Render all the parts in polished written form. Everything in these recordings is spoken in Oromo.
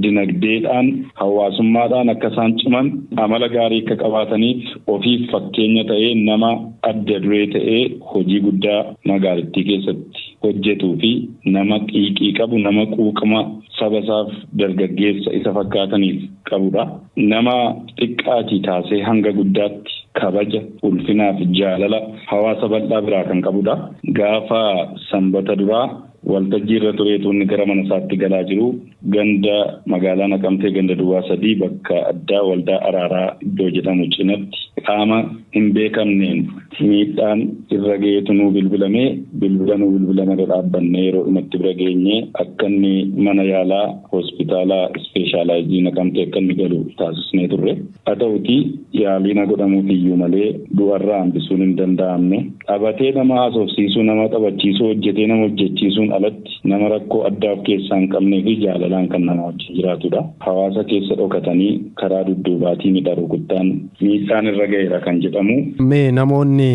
Dinagdeedhaan, hawaasummaadhaan akka isaan ciman, amala gaarii akka qabaataniif ofiif fakkeenya ta'ee, nama adda duree ta'ee hojii guddaa magaalittii keessatti hojjetuu fi nama xiiqii qabu, nama quuqama saba isaaf, dargaggeessa isa fakkaataniif qabudha. Nama xiqqaatii taasee hanga guddaatti kabaja, ulfinaa fi jaalala hawaasa bal'aa biraa kan qabudha. Gaafa Sanbata Duraa waltajjii irra tureetu inni gara mana isaatti galaa jiru, ganda magaalaa Naqamtee ganda Duwwaa 3 bakka addaa Waldaa Araaraa iddoo jedhamu cinatti qaama hin beekamneen miidhaan irra ga'eetu nuu bilbilamee. Bilbila nuu bilbilama irra dhaabbannee yeroo dhumatti bira geenyee akka inni mana yaalaa hospitaala ispeeshaalaayizii Naqamtee akka inni galu taasisnee turre. Haa ta'uti, yaaliin godhamuuf iyyuu malee du'arraa hambisuun hin danda'amne. Taphatee nama haasofsiisuu, nama taphachiisuu, hojjetee nama hojjechiisuun alatti nama rakkoo addaa of keessaa hin qabnee fi jaalalaan kan nama wajjin jiraatudha. Hawaasa keessa dhokatanii karaa dudduubaatiin hidha rukuttaan miidhaan irra ga'eera kan jedhamu. Mee namoonni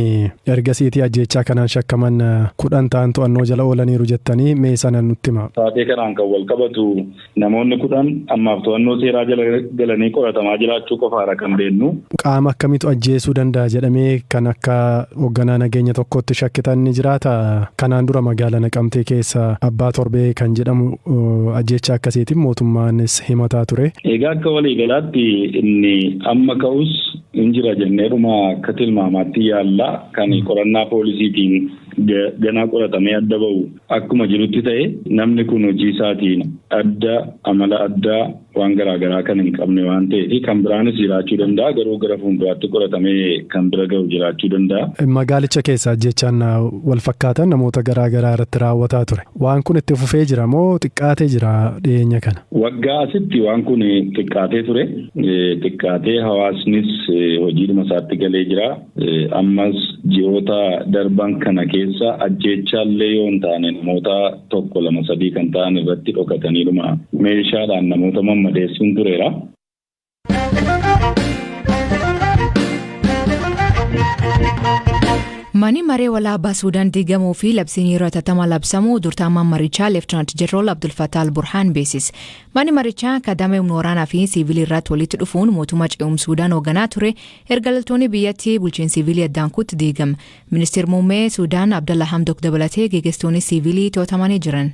ergasiitii ajjeechaa kanaan shakkaman 10 ta'an to'annoo jala oolaniiru jettanii, mee sana nutti hima. Taatee kanaan kan wal qabatu namoonni 10 ammaaf to'annoo seeraa jala galanii qoratamaa jiraachuu qofaadha kan beeknu. Qaama akkamiitu ajjeesuu danda'a jedhamee kan akka hoogganaa nageenya tokkotti shakkitan ni jiraata? Kanaan dura magaalaa Naqamtee keessa Abbaa Torbee kan jedhamu ajjeechaa akkasiitiin mootummaanis himataa ture. Egaa akka waliigalaatti inni amma ka'us hin jira jenneedhuma akka tilmaamaatti yaalla, kan qorannaa poolisiitiin ganaa qoratamee adda ba'u akkuma jirutti ta'e, namni kun hojii isaatiin adda, amala addaa waan garaagaraa kan hin qabne waan ta'eef kan biraanis jiraachuu danda'a, garuu gara fuulduraatti qoratamee kan bira ga'u jiraachuu danda'a. Magaalicha keessa ajjechaan wal fakkaatan namoota garaagaraa irratti raawwataa ture. Waan kun itti fufee jira moo xiqqaatee jira dhiyeenya kana? Waggaa asitti waan kun xiqqaatee ture. Xiqqaatee hawaasnis hojiidhuma isaatti galee jira. Ammas ji'oota darban kana keessa ajjeechaallee yoo hin taane namoota tokko, lama, sadii kan ta'an irratti dhokataniidhuma meeshaadhaan namoota mammadeessuun tureera. Manni maree walaabaa Suudaan diigamuu fi labsiin yeroo hatattamaa labsamuu durtaamaan marichaa Leeftinant Jeneraal Abdul Fattah al-Burhaan beeksise. Manni marichaa kadamee humna waraanaa fi siivilii irratti walitti dhufuun mootummaa ce'umsa Suudaan hoogganaa ture erga loltoonni biyyattii bulchiinsa siivilii addaan kutti diigame. Ministeerri muummee Suudaan Abdalla Hamdok dabalatee geggeessitoonni siivilii to'atamanii jiran.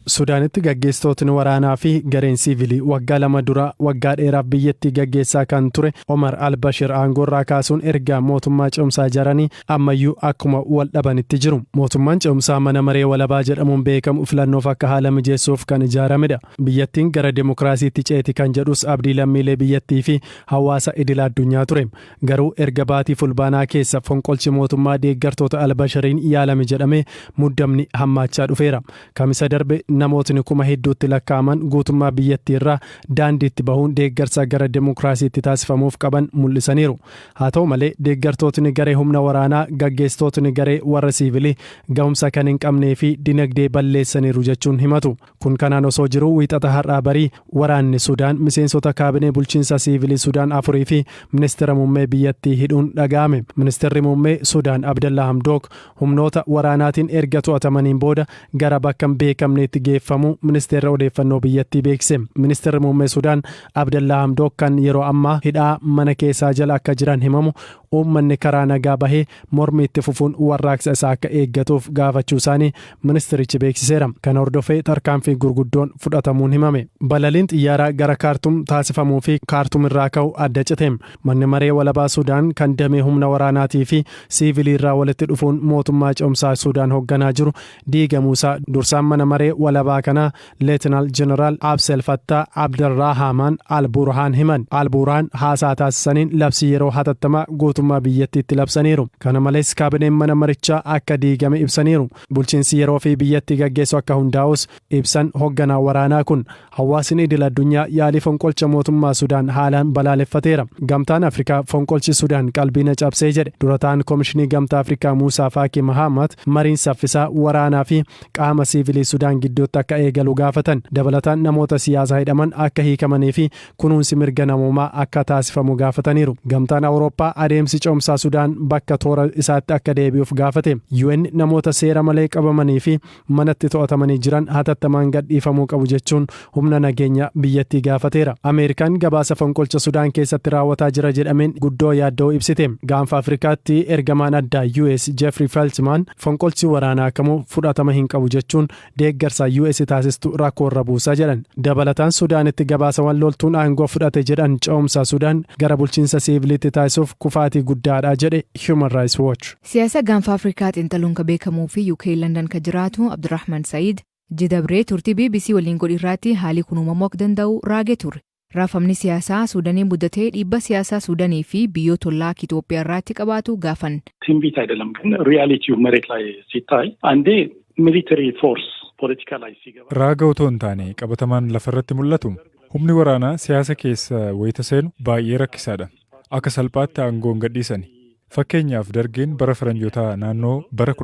Sudaanitti gaggeessitootni waraanaa fi gareen siivilii waggaa 2 dura waggaa dheeraaf biyyattii gaggeessaa kan ture Omar al-Bashir aangoorraa kaasuun erga mootummaa ce'umsaa ijaaranii ammayyuu akkuma wal dhabanitti jiru. Mootummaan ce'umsaa mana maree walabaa jedhamuun beekamu filannoof akka haala mijeessuuf kan ijaaramedha. Biyyattiin gara dimokiraasiitti ceeti kan jedhus abdii lammiilee biyyattii fi hawaasa idila addunyaa ture. Garuu erga baatii Fulbaanaa keessa fonqolchi mootummaa deeggartoota al-Bashiriin yaalame jedhamee muddamni hammaachaa dhufeera. Kamisa darbe namootni kuma hedduutti lakkaa'aman guutummaa biyyattiirraa daandiitti bahuun deeggarsa gara dimokiraasiitti taasifamuuf qaban mul'isaniiru. Haa ta'u malee, deeggartootni garee humna waraanaa gaggeessitootni garee warra siivilii gahumsa kan hin qabnee fi dinagdee balleessaniiru jechuun himatu. Kun kanaan osoo jiruu, Wiixata har'aa barii waraanni Sudaan miseensota kaabinee bulchiinsa siivilii Sudaan afurii fi ministira muummee biyyattii hidhuun dhaga'ame. Ministirri muummee Sudaan Abdallaa Hamdook humnoota waraanaatiin erga to'atamaniin booda gara bakka hin beekamneetti geeffamuu ministeerri odeeffannoo biyyattii beeksise. Ministirri muummee Sudaan Abdallaa Hamdook kan yeroo ammaa hidhaa mana keessaa jala akka jiran himamu, uummanni karaa nagaa bahee mormii itti fufuun warraaqsa isaa akka eeggatuuf gaafachuu isaanii ministirichi beeksiseera. Kana hordofee tarkaanfii gurguddoon fudhatamuun himame. Balaliin xiyyaaraa gara Kaartum taasifamuu fi Kaartum irraa ka'u adda cite. Manni maree walabaa Sudaan kan damee humna waraanaatii fi siivilii irraa walitti dhufuun mootummaa ce'umsaa Sudaan hoogganaa jiru diigamuusaa dursaan mana maree walabaa kanaa Leetinaal Jeneraal Absel Fattaa Abdarraahamaan Al-Burhaan himan. Al-Burhaan haasaa taasisaniin labsii yeroo hatattamaa guutummaa biyyattiitti labsaniiru. Kana malees kaabineen mana marichaa akka diigame ibsaniiru. Bulchiinsi yeroo fi biyyattii gaggeessu akka hundaa'us ibsan hoogganaa waraanaa kun. Hawaasni idil addunyaa yaalii fonqolcha mootummaa Sudaan haalaan balaaleffateera. Gamtaan Afrikaa fonqolchi Sudaan qalbii na cabsee jedhe. Durataan Komishinii Gamtaa Afrikaa Muusaa Faakii Mahamat mariin saffisaa waraanaa fi qaama siivilii Sudaan gidduutti gidduutti akka eegalu gaafatan. Dabalataan namoota siyaasaa hidhaman akka hiikamanii fi kunuunsi mirga namoomaa akka taasifamu gaafataniiru. Gamtaan Awurooppaa adeemsi ce'umsaa Sudaan bakka toora isaatti akka deebi'uuf gaafate. UN namoota seera malee qabamanii fi manatti to'atamanii jiran hatattamaan gadhiifamuu qabu jechuun humna nageenya biyyattii gaafateera. Ameerikaan gabaasa fonqolcha Sudaan keessatti raawwataa jira jedhameen guddoo yaaddoo ibsite. Gaanfa Afrikaatti ergamaan addaa US Jeffrey Feltman fonqolchi waraanaa kamuu fudhatama hin qabu jechuun deeggarsa US taasistu rakkoorra buusaa jedhan. Dabalataan Sudaanitti gabaasawwan loltuun aangoo fudhate jedhan ce'umsa Sudaan gara bulchiinsa siiviliitti taasisuuf kufaatii guddaadha jedhe Human Rights Watch. Siyaasa gaanfa Afrikaa xiinxaluun ka beekamuu fi UK London ka jiraatu Abdurrahman Sa'iid jidabree turtii BBC waliin godhe irratti haalli kun uumamuu akka danda'u raagee ture. Raafamni siyaasaa Suudaaniin muddatee dhiibba siyaasaa Suudaanii fi biyyoota ollaa Itoophiyaa irratti qabaatu gaafan. ትንቢት አይደለም ግን reality ው መሬት ላይ ሲታይ አንዴ military force ፖለቲካ ላይ ሲገባ Raaga otoo hin taane qabatamaan lafarratti mul'atu humni waraanaa siyaasa keessa wayita seenu baay'ee rakkisaadha. Akka salphaatti aangoo hin gadhiisani. Fakkeenyaaf, Dargiin bara faranjootaa naannoo bara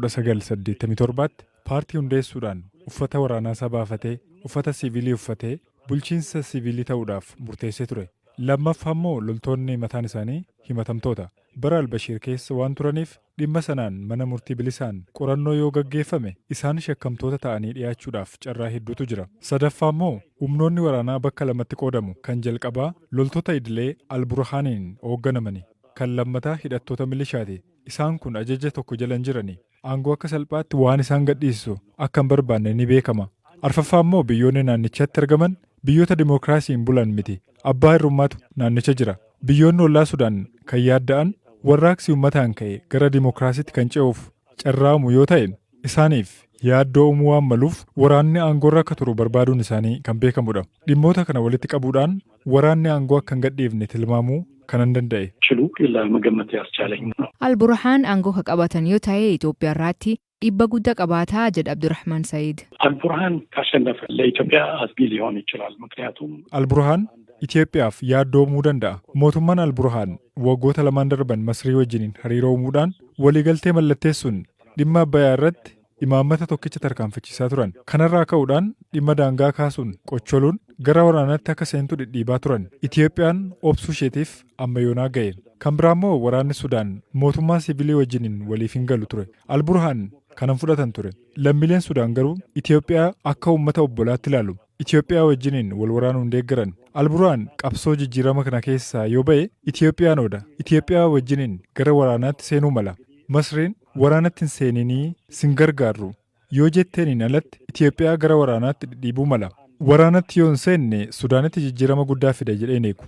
1987tti paartii hundeessuudhaan uffata waraanaa isaa baafatee uffata siivilii uffatee bulchiinsa siivilii ta'uudhaaf murteessee ture. Lammaffaa immoo loltoonni mataan isaanii himatamtoota. Bara Albashiir keessa waan turaniif dhimma sanaan mana murtii bilisaan qorannoo yoo gaggeeffame isaan shakkamtoota ta'anii dhiyaachuudhaaf carraa hedduutu jira. Sadaffaa immoo humnoonni waraanaa bakka lamatti qoodamu. Kan jalqabaa loltoota idilee Alburhaaniin hoogganamani. Kan lammataa hidhattoota milishaati. Isaan kun ajaja tokko jala hin jirani. Aangoo akka salphaatti waan isaan gadhiisu akka hin barbaanne ni beekama. Arfaffaa immoo biyyoonni naannichatti argaman biyyoota dimookiraasiin bulan miti. Abbaa irrummaatu naannicha jira. Biyyoonni ollaa Sudaan kan yaadda'an warraaqsi uummataan ka'e gara dimookiraasiitti kan ce'uuf carraamu yoo ta'e isaaniif yaaddoo uumuu waan maluuf waraanni aangoorra akka turu barbaaduun isaanii kan beekamudha. Dhimmoota kana walitti qabuudhaan waraanni aangoo akka hin gadhiifne tilmaamuu kanan danda'e. ችሉ ለመገመት ያስቻለኝ ነው። Alburhaan aangoo ka qabatan yoo ta'e Itoophiyaa irratti dhiibba guddaa qabaataa jedha Abdurrahman Sa'iid. አልቡርሃን ካሸነፈ ለኢትዮጵያ አስጊ ሊሆን ይችላል። ምክንያቱም Alburhaan Itoophiyaaf yaaddoo uumuu danda'a. Mootummaan Alburhaan waggoota lamaan darban Masrii wajjiniin hariiroo uumuudhaan waliigaltee mallatteessuun dhimma Abbayyaa irratti imaammata tokkicha tarkaanfachiisaa turan. Kanarraa ka'uudhaan dhimma daangaa kaasuun qocholuun gara waraanaatti akka seentu dhidhiibaa turan. Itoophiyaan obsuu isheetiif amma yoonaa ga'e. Kan biraa immoo waraanni Sudaan mootummaa siivilii wajjiniin waliif hin galu ture. Alburhaan kanan fudhatan ture. Lammiileen Sudaan garuu Itoophiyaa akka uummata obbolaatti ilaalu. Itoophiyaa wajjiniin wal waraanuu hin deeggaran. Alburhaan qabsoo jijjiirama kana keessaa yoo ba'e Itoophiyaan ooda. Itoophiyaa wajjiniin gara waraanaatti seenuu mala. Masriin waraanatti hin seeninii sin gargaarru yoo jetteeniin alatti Itoophiyaa gara waraanaatti dhidhiibuu mala. Waraanatti yoo hin seenne Sudaanitti jijjiirama guddaa fida jedheen eegu.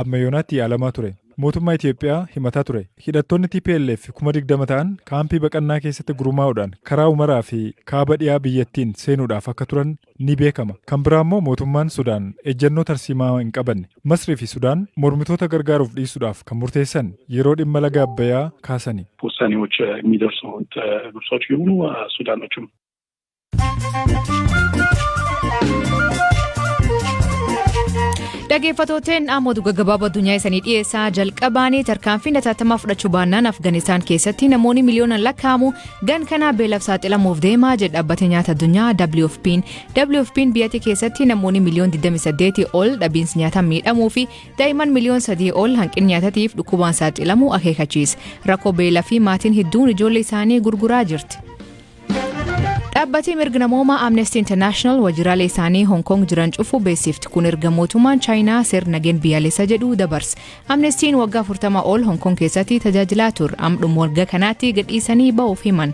Amma yoonaatti yaalamaa ture. Mootummaa Itoophiyaa himataa ture. Hidhattoonni TPLF 20,000 ta'an kaampii baqannaa keessatti gurmaa'uudhaan karaa Umaraa fi kaaba dhiyaa biyyattiin seenuudhaaf akka turan ni beekama. Kan biraa immoo mootummaan Sudaan ejjennoo tarsiimaa hin qabanne. Masrii fi Sudaan mormitoota gargaaruuf dhiisuudhaaf kan murteessan yeroo dhimma laga Abbayyaa kaasani. ውሳኔዎች የሚደርሱት ግብጾች ይሁኑ ሱዳኖችም። Dhaggeeffattooteen amma oduu gaggabaaboo addunyaa isanii dhiyeessaa jalqabaanii tarkaanfii hatattamaa fudhachuu baannaan Afgaanistaan keessatti namoonni miliyoonaan lakkaa'amu gan kana beelaaf saaxilamuuf deemaa jedha dhaabbata nyaata addunyaa WFP'n. WFP'n biyyattii keessatti namoonni miliyoon 28 ol dhabiinsi nyaataan miidhamuu fi daa'imman miliyoon 3 ol hanqina nyaatatiif dhukkubaan saaxilamuu akeekkachiisa. Rakkoo beelaa fi maatiin hedduun ijoollee isaanii gurguraa jirti. Dhaabbatni mirga namoomaa Amnesty International waajjiraalee isaanii Hong Kong jiran cufuu beeksifti. Kun erga mootummaan Chaayinaa seera nageenya biyyaalessaa jedhu dabarse. Amnestiin waggaa 40 ol Hong Kong keessatti tajaajilaa ture. Amdhuma waggaa kanaatti gadhiisanii ba'uuf himan.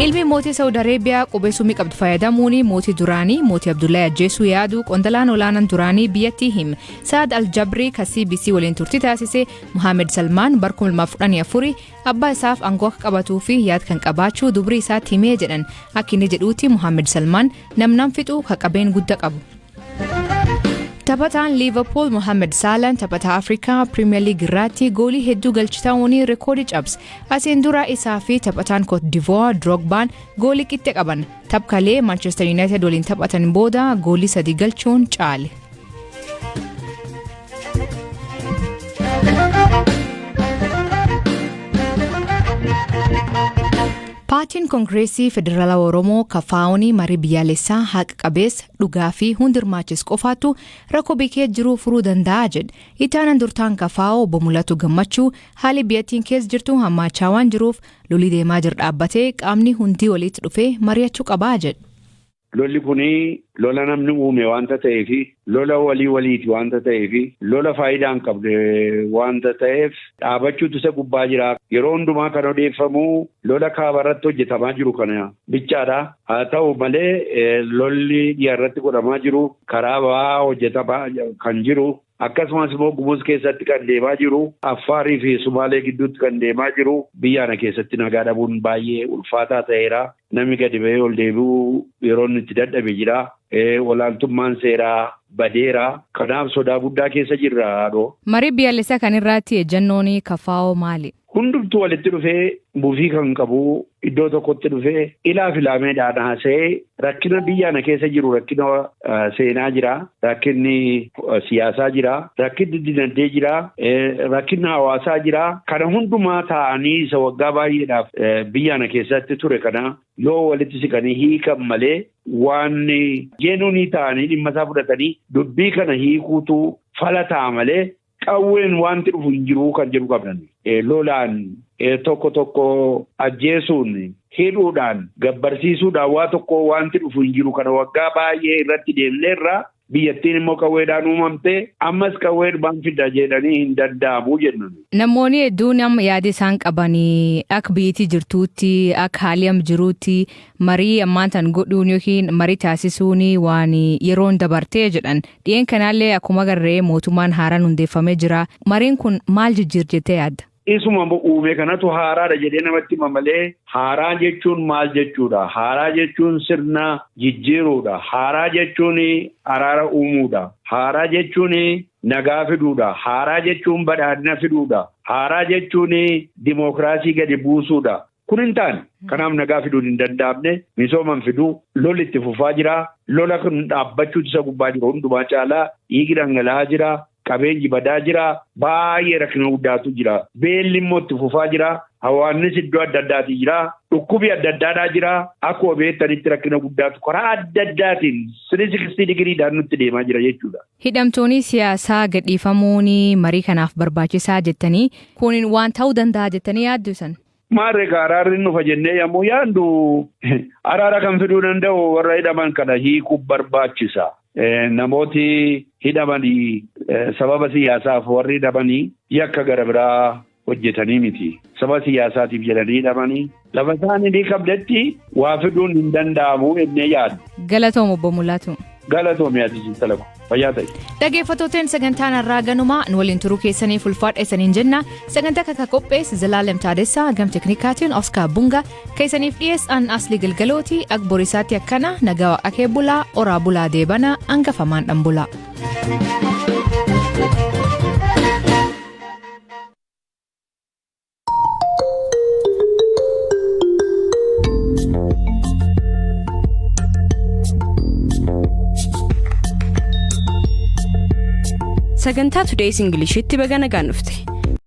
Ilmi mootii Saawud Areebiyaa qubee summii qabdu fayyadamuun mootii duraanii mootii Abdullahi ajjeesuu yaadu qondalaan olaanaan duraanii biyyattii hime. Saad Aljabrii kan CBC waliin turtii taasise Muhammad Salmaan bara 2014 abbaa isaaf aangoo akka qabatuu fi yaad kan qabaachuu dubrii isaatti himee jedhan. Akka inni jedhuutti Muhammad Salmaan namnam fixuu kan qabeen guddaa qabu. Taphataan Liverpool Mohamed Salah taphataa Afrikaa Premier League irratti goolii hedduu galchi ta'uun reekoodii cabse. Asiin dura isaa fi taphataan Cote d'Ivoire Drogbaan goolii qixxe qaban. Taphalee Manchester United waliin taphatan booda goolii sadi galchuun caale. Paartiin Koongireesii Federaalawaa Oromoo KFO'n marii biyyaalessaa haqa qabeessa, dhugaa fi hundi hirmaachisu qofaatu rakkoo biyyee jiru furuu danda'a jedhe. Itti aanaan durtaan KFO Obbo Mul'atu Gammachuu haalli biyyattiin keessa jirtu hammaachaa waan jiruuf lolli deemaa jiru dhaabbatee qaamni hundi walitti dhufee mari'achuu qabaa jedhe. Lolli kuni lola namni uume waanta ta'eefi, lola walii waliiti waanta ta'eefi, lola faayidaa hin qabne waanta ta'eef dhaabachuutu isa gubbaa jira. Yeroo hundumaa kan odeeffamu lola kaabarratti hojjetamaa jiru kana bichaadha. Haa ta'u malee lolli dhiyaarratti godhamaa jiru, karaa ba'aa hojjetamaa kan jiru, akkasumas immoo Gumuz keessatti kan deemaa jiru, Affaarii fi Sumaalee gidduutti kan deemaa jiru, biyya kana keessatti nagaa dhabuun baay'ee ulfaataa ta'eera. Namni gadi ba'ee ol deebi'uu yeroo inni itti dadhabe jira. Olaantummaan seeraa badeera. Kanaaf sodaa guddaa keessa jirra haadhoo. Marii biyyaalessaa kan irratti ejjennoon KFO maali? Hundumtuu walitti dhufee mufii kan qabu iddoo tokkotti dhufee ilaa filaameedhaan haasa'ee rakkina biyya kana keessa jiru, rakkina seenaa jira, rakkinni siyaasaa jira, rakkinni dinagdee jira, rakkinni hawaasaa jira. Kana hundumaa taa'anii isa waggaa baay'eedhaaf biyya kana keessatti ture kana yoo walitti siqanii hiikan malee, waan jeenuunii ta'anii dhimma isaa fudhatanii dubbii kana hiikuutu fala ta'a malee qawween wanti dhufu hin jiru kan jedhu qabnan. Lolaan, tokko tokko ajjeesuun, hidhuudhaan, gabbarsiisuudhaan waa tokko wanti dhufu hin jiru. Kana waggaa baay'ee irratti deemneerra. Biyyattiin immoo qawweedhaan uumamte, ammas qawweedhumaan fida jedhanii hin danda'amu jennu. Namoonni hedduun amma yaada isaan qabanii akka biyyattii jirtuutti, akka haalli amma jiruutti, marii ammaan tan godhuun yookiin marii taasisuun waan yeroon dabartee jedhan. Dhi'een kanaallee akkuma agarree mootummaan haaraan hundeeffamee jira. Mariin kun maal jijjiir jettee yaadda? Isuma uume kanatu haaraadha jedhee namatti hima malee, haaraa jechuun maal jechuudha? Haaraa jechuun sirna jijjiiruudha. Haaraa jechuun araara uumuudha. Haaraa jechuun nagaa fiduudha. Haaraa jechuun badhaadhina fiduudha. Haaraa jechuun dimookiraasii gadi buusuudha. Kun hin taane. Kanaaf nagaa fiduun hin danda'amne, misooman fiduu, lolli itti fufaa jira. Lola kun dhaabbachuutu isa gubbaa jiru hundumaa caalaa. Dhiigi dhangala'aa jira. Qabeenyi badaa jira. Baay'ee rakkina guddaatu jira. Beelli immoo itti fufaa jira. Hawaannis iddoo adda addaatii jira. Dhukkubi adda addaadhaa jira. Akkuma beektanitti rakkina guddaatu karaa adda addaatiin 360 digiriidhaan nutti deemaa jira jechuudha. Hidhamtoonni siyaasaa gadhiifamuun marii kanaaf barbaachisaa jettanii, kun waan ta'uu danda'a jettanii yaaddu san? Maarree, araarri nufa jennee yommuu yaaddu, araara kan fiduu danda'u warra hidhaman kana hiikuu barbaachisa. Namooti hidhamanii sababa siyaasaaf warri hidhamanii yakka gara biraa hojjetanii miti. Sababa siyaasaatiif jedhanii hidhamanii lafa isaanii ni qabdetti waa fiduun hin danda'amu jennee yaaddu. Galatoom, Obbo Mul'atu. Galatoom, ati talaku. Fayyaa ta'e. Dhaggeeffattooteen, sagantaan har'aa ganumaa. Nu waliin turuu keessaniif ulfaadha isaniin jenna. Sagantaa kaka qopheesse Zalaalem Taadessaa, gam teknikaatiin Oskaar Bunga, keessaniif dhiyeessan Asli Galgalooti. Ak borisaatti akkana nagaa akee bulaa, oraa bulaa, deebana hangafamaan dhanbulaa. Sagantaa Today's Englishitti baga nagaan dhufte.